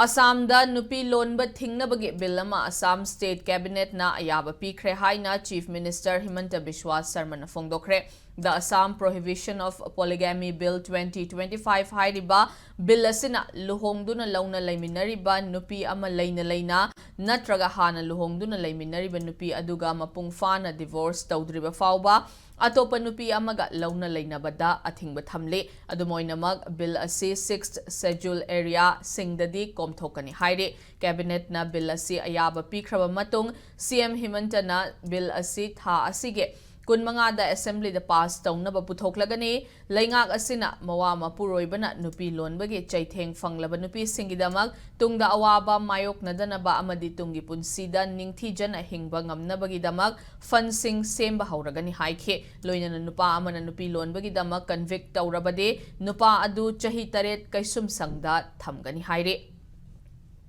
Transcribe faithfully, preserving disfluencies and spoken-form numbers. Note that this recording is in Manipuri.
ꯑꯁꯥꯝꯗ ꯅꯨꯄꯤ ꯂꯣꯟꯕ ꯊꯤꯡꯅꯕꯒꯤ ꯕꯤꯜ ꯑꯃ ꯑꯁꯥꯝ ꯁ꯭ꯇꯦꯠ ꯀꯦꯕꯤꯅꯦꯠꯅ ꯑꯌꯥꯕ ꯄꯤꯈ꯭ꯔꯦ ꯍꯥꯏꯅ ꯆꯤꯐ ꯃꯤꯅꯤꯁꯇꯔ ꯍꯤꯃꯟꯇ ꯕꯤꯁ꯭ꯋꯥ ꯁꯔꯃꯅ ꯐꯣꯡꯗꯣꯛꯈ꯭ꯔꯦ꯫ The Assam Prohibition of Polygamy Bill twenty twenty-five ꯍꯥꯏꯔꯤꯕ ꯕꯤꯜ ꯑꯁꯤꯅ ꯂꯨꯍꯣꯡꯗꯨꯅ ꯂꯧꯅ ꯂꯩꯃꯤꯟꯅꯔꯤꯕ ꯅꯨꯄꯤ ꯑꯃ ꯂꯩꯅ ꯂꯩꯅ ꯅꯠꯇ꯭ꯔꯒ ꯍꯥꯟꯅ ꯂꯨꯍꯣꯡꯗꯨꯅ ꯂꯩꯃꯤꯟꯅꯔꯤꯕ ꯅꯨꯄꯤ ꯑꯗꯨꯒ ꯃꯄꯨꯡ ꯐꯥꯅ ꯗꯤꯚꯣꯔꯁ ꯇꯧꯗ꯭ꯔꯤꯕ ꯐꯥꯎꯕ ꯑꯇꯣꯞꯄ ꯅꯨꯄꯤ ꯑꯃꯒ ꯂꯧꯅ ꯂꯩꯅꯕꯗ ꯑꯊꯤꯡꯕ ꯊꯝꯂꯤ꯫ ꯑꯗꯨꯝ ꯑꯣꯏꯅꯃꯛ, ꯕꯤꯜ ꯑꯁꯤ Sixth Schedule ꯑꯦꯔꯤꯌꯥꯁꯤꯡꯗꯗꯤ ꯀꯣꯝꯊꯣꯛꯀꯅꯤ ꯍꯥꯏꯔꯤ꯫ ꯀꯦꯕꯤꯅꯦꯠꯅ ꯕꯤꯜ ꯑꯁꯤ ꯑꯌꯥꯕ ꯄꯤꯈ꯭ꯔꯕ ꯃꯇꯨꯡ, ꯁꯤ ꯑꯦꯝ ꯍꯤꯃꯟꯇꯅ ꯕꯤꯜ ꯑꯁꯤ ꯊꯥ ꯑꯁꯤꯒꯤ ꯀꯨꯟꯃꯉꯥꯗ ꯑꯦꯁꯦꯝꯕ꯭ꯂꯤꯗ ꯄꯥꯁ ꯇꯧꯅꯕ ꯄꯨꯊꯣꯛꯂꯒꯅꯤ꯫ ꯂꯩꯉꯥꯛ ꯑꯁꯤꯅ ꯃꯋꯥ ꯃꯄꯨꯔꯣꯏꯕꯅ ꯅꯨꯄꯤ ꯂꯣꯟꯕꯒꯤ ꯆꯩꯊꯦꯡ ꯐꯪꯂꯕ ꯅꯨꯄꯤꯁꯤꯡꯒꯤꯗꯃꯛ ꯇꯨꯡꯗ ꯑꯋꯥꯕ ꯃꯥꯌꯣꯛꯅꯗꯅꯕ ꯑꯃꯗꯤ ꯇꯨꯡꯒꯤ ꯄꯨꯟꯁꯤꯗ ꯅꯤꯡꯊꯤꯖꯅ ꯍꯤꯡꯕ ꯉꯝꯅꯕꯒꯤꯗꯃꯛ ꯐꯟꯁꯤꯡ ꯁꯦꯝꯕ ꯍꯧꯔꯒꯅꯤ ꯍꯥꯏꯈꯤ꯫ ꯂꯣꯏꯅꯅ ꯅꯨꯄꯥ ꯑꯃꯅ ꯅꯨꯄꯤ ꯂꯣꯟꯕꯒꯤꯗꯃꯛ ꯀꯟꯚꯤꯛ ꯇꯧꯔꯕꯗꯤ ꯅꯨꯄꯥ ꯑꯗꯨ ꯆꯍꯤ ꯇꯔꯦꯠ ꯀꯩꯁꯨꯝꯁꯪꯗ ꯊꯝꯒꯅꯤ ꯍꯥꯏꯔꯤ꯫